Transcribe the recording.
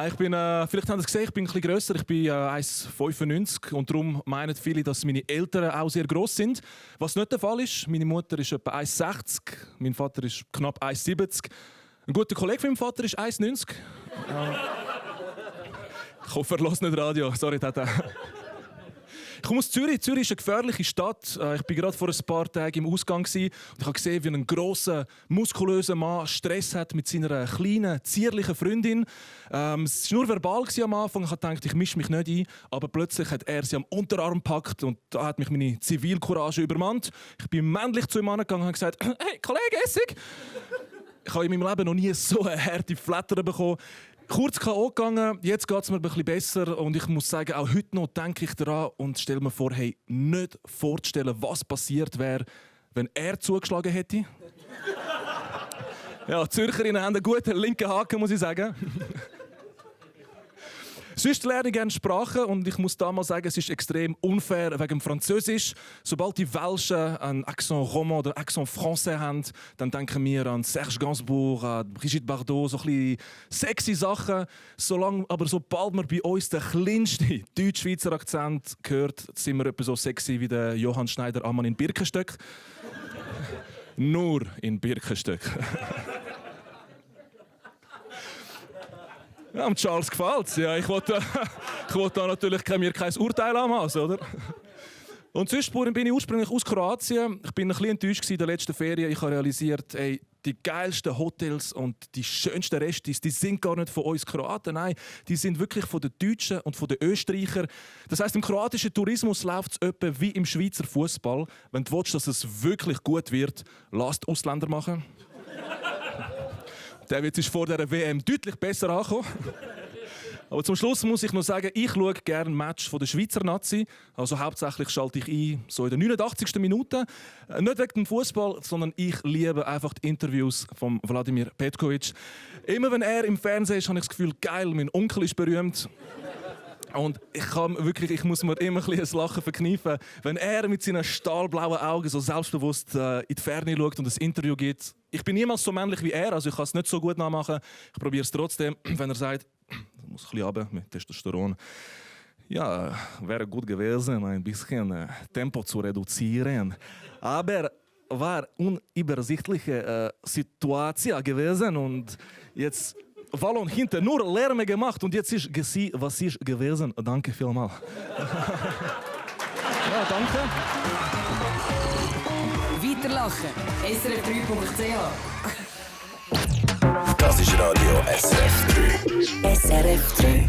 Ich bin, vielleicht haben Sie es gesehen, ich bin ein bisschen grösser. Ich bin 1,95 und darum meinen viele, dass meine Eltern auch sehr gross sind. Was nicht der Fall ist. Meine Mutter ist etwa 1,60, mein Vater ist knapp 1,70. Ein guter Kollege von meinem Vater ist 1,90. Ich hoffe, er hört nicht Radio. Sorry, Tata. Ich komme aus Zürich. Zürich ist eine gefährliche Stadt. Ich war gerade vor ein paar Tagen im Ausgang und ich habe gesehen, wie ein grosser, muskulöser Mann Stress hat mit seiner kleinen, zierlichen Freundin. Es war nur verbal am Anfang. Ich habe gedacht, ich mische mich nicht ein. Aber plötzlich hat er sie am Unterarm gepackt und da hat mich meine Zivilcourage übermannt. Ich bin männlich zu ihm angegangen und habe gesagt, «Hey, Kollege Essig!» Ich habe in meinem Leben noch nie so eine harte Flatter bekommen. Kurz K.O. gegangen, jetzt geht es mir ein bisschen besser und ich muss sagen, auch heute noch denke ich daran und stelle mir vor, hey, nicht vorzustellen, was passiert wäre, wenn er zugeschlagen hätte. Ja, die Zürcherinnen haben einen guten linken Haken, muss ich sagen. Sonst lerne ich gerne Sprachen und ich muss da mal sagen, es ist extrem unfair wegen dem Französisch. Sobald die Welschen einen Accent roman oder Accent français haben, dann denken wir an Serge Gainsbourg, an Brigitte Bardot, so ein bisschen sexy Sachen. Sobald man bei uns den kleinsten Deutsch-Schweizer Akzent hört, sind wir etwa so sexy wie der Johann Schneider-Ammann in Birkenstock. Nur in Birkenstock. Ja, Charles gefällt es. Ja, ich wollte da natürlich mir kein Urteil anmachen, oder? Und sonst bin ich ursprünglich aus Kroatien. Ich bin ein bisschen enttäuscht in der letzten Ferien. Ich habe realisiert, ey, die geilsten Hotels und die schönsten Restis, die sind gar nicht von uns Kroaten. Nein, die sind wirklich von den Deutschen und von den Österreichern. Das heisst, im kroatischen Tourismus läuft es etwa wie im Schweizer Fußball. Wenn du willst, dass es wirklich gut wird, lass die Ausländer machen. Der wird vor dieser WM deutlich besser ankommen. Aber zum Schluss muss ich noch sagen, ich schaue gerne ein Match von der Schweizer Nazi. Also hauptsächlich schalte ich ein, so in der 89. Minute. Nicht wegen dem Fußball, sondern ich liebe einfach die Interviews von Wladimir Petkovic. Immer wenn er im Fernsehen ist, habe ich das Gefühl, geil, mein Onkel ist berühmt. Und ich muss mir immer ein Lachen verkneifen, wenn er mit seinen stahlblauen Augen so selbstbewusst in die Ferne schaut und ein Interview gibt. Ich bin niemals so männlich wie er, also ich kann es nicht so gut nachmachen. Ich probiere es trotzdem, wenn er sagt, ich muss ein bisschen runter mit Testosteron. Ja, wäre gut gewesen, ein bisschen Tempo zu reduzieren. Aber war unübersichtliche Situation gewesen und jetzt Wallon hinter nur Lärm gemacht und jetzt ist gewesen, was ist gewesen. Danke vielmals. Ja, danke. Weiterlachen. SRF3.ch. Das ist Radio SRF 3. SRF 3.